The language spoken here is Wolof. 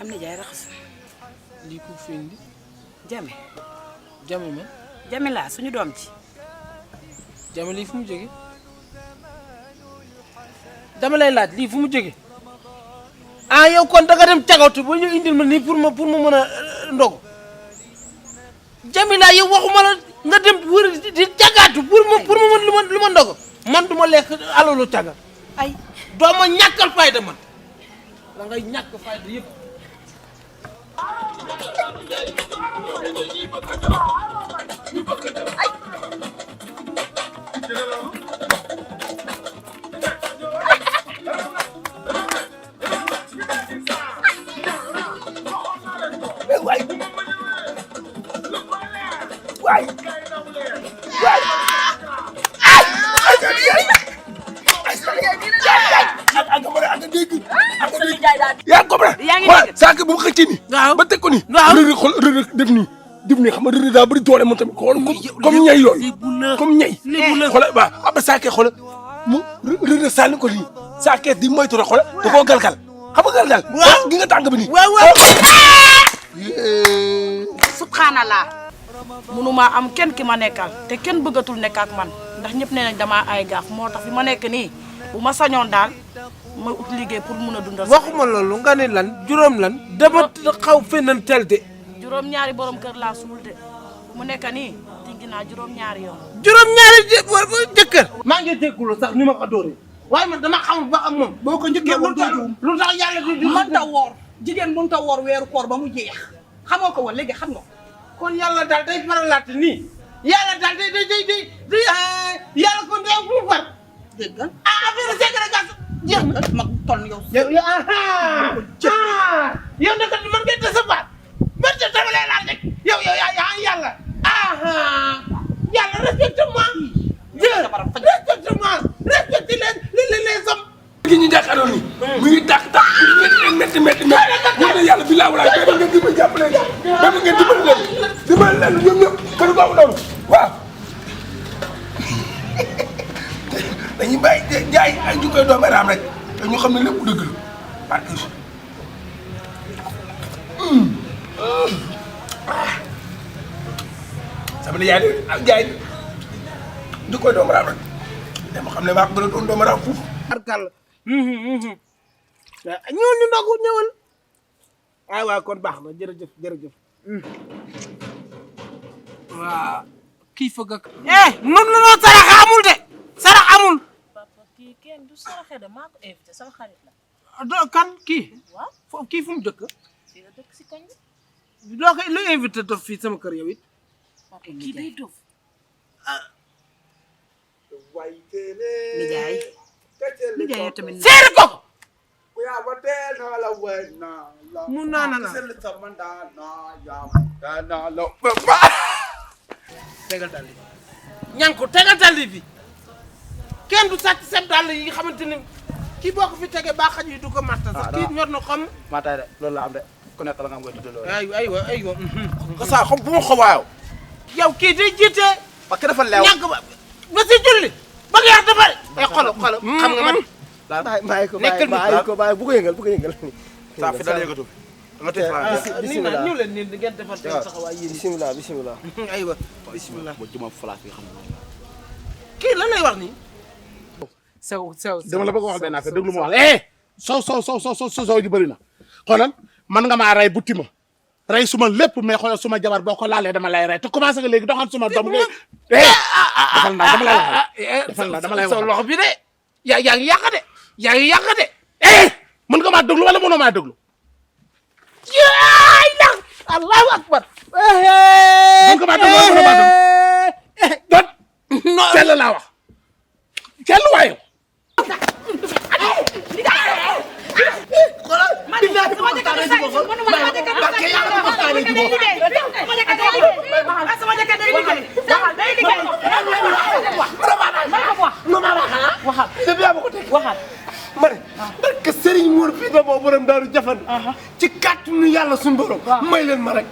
am na jaay raxas lii ko fi indi jame jame ma jame laa suñu doom ci jame lii fu mu jóge dama lay laaj lii fu mu jóge ah yow kon danga dem cagatu ba ñu indil ma nii pour ma mën a ndogu Jamila yow waxuma la nga dem wër di cagatu pour ma mën lu ma ndogu man du ma lekk alalu caga ay doo ma ñàkkal fayda man da ngay ñàkk fayda yëpp yaa ngi comprendre saako bu ma xëccee nii. waaw ba teg ko nii. waaw rëdd xool rëdd def nii xam nga rëdd daa bëri doole moom tamit xool comme ñay yooyu comme ñay. xoolal waaw am na saakee xoolal mu rëdd sànni ko nii saakee di moytu rek xoolal da koo galgal xam nga galgal. waaw gi nga tàng bi nii. waaw waaw. subhanallah munuma am kenn ki ma nekkal te kenn bëggatul nekk ak man ndax ñëpp nee nañ damaa ay gaaf moo tax fi ma nekk nii bu ma sañoon daal ma ut liggéey pour mun a dundal. waxuma loolu nga ne lan juróom lan dama xaw fenn tel de. juróom-ñaari borom kër laa suul de mu nekk nii tingi naa juróom-ñaari yoon. juróom-ñaari jëkkër. maa ngi jégalu sax ni ma ko dóoree waaye man dama xamul ba am moom. boo ko njëkkee woon lu tax yàlla di mënta woor jigéen mënta woor weeru koor ba mu jeex xamoo ko woon léegi xam nga kon yàlla daal day faralaat nii yàlla daal day yàlla kon day bu far. dégg nga affaire ségrégation jeex na. mag toll yow. yow nag man ngeen de sa baat man de dama lay laaj rek yow yaa yàlla yàlla respecte-moi respecte les hommes. gi ñu jàkkaarloo nii. mu ngi tàq métti war na yàlla bi laa walaay béy ngeen dimbali jàppale béy ngeen dimbali leen ñoom ñëpp kër googu noonu waaw. dañuy bàyyi jaay ay jukkoy doomu aadama rek te ñu xam ne lépp dëgg la parce que sama yaay de ak jaay jukkoy doomu aadama rek dama xam ne maa ko gën a doon doomu aadama fuuf. arkalla ñëwal ñu ndogu ñëwal ay waaw kon baax na jërëjëf waaw kii fëgg ak mën na noo sarax amul de sarax amul papa kii kenn du saraxe de maa ko invité sama xarit la do kan kii waaw foofu kii fu mu dëkk fii la dëkk si koñ bi doo koy lu invité dof fii sama kër yow it papa kii day dof nijaay nijaay tamit seeri ko mu naana la tegal dàll bi ñanko tegal dàll bi kenn du sàcc seen dàll yi xamante ni kii boo ko fi tegee baa xaj yi du ko matta sax kii ñor na xam maataay de loolu la am de ku nekk la nga am koy tudd loolu aywa ko saa xam bu ma xawaayo yow kii day jiite parce que dafa leew ñànk ba si julli ba nga yax dafa ay xolo xam nga man bàyyi ko bu ko yëngal saa fi dal yëngatu nga tey bismillah ñu leen ni ngeen defar seen taxawaay yéen bismillah aywa bismillah bo juma falaas bi xam na kii lan lay wax nii sew dama la bëgg wax benn affaire déglu ma wax la sow ji bëri na xoolal man nga maa rey butti ma rey suma lépp mais xoolal suma jabar boo ko laalee dama lay rey te commencé nga léegi doxal suma doom nga defal naa dama lay wax dama lay wax loxo bi de yaa ngi yàq de mën nga maa déglu wala mënoo maa déglu yaay la allahu akbar mën nga maa déglu wala mënoo maa déglu don sell laa wax sell waayo man barke Serigne Mour fii ba boo borom daaru jafan ci kàttanu ni yàlla suñu borom may leen ma rek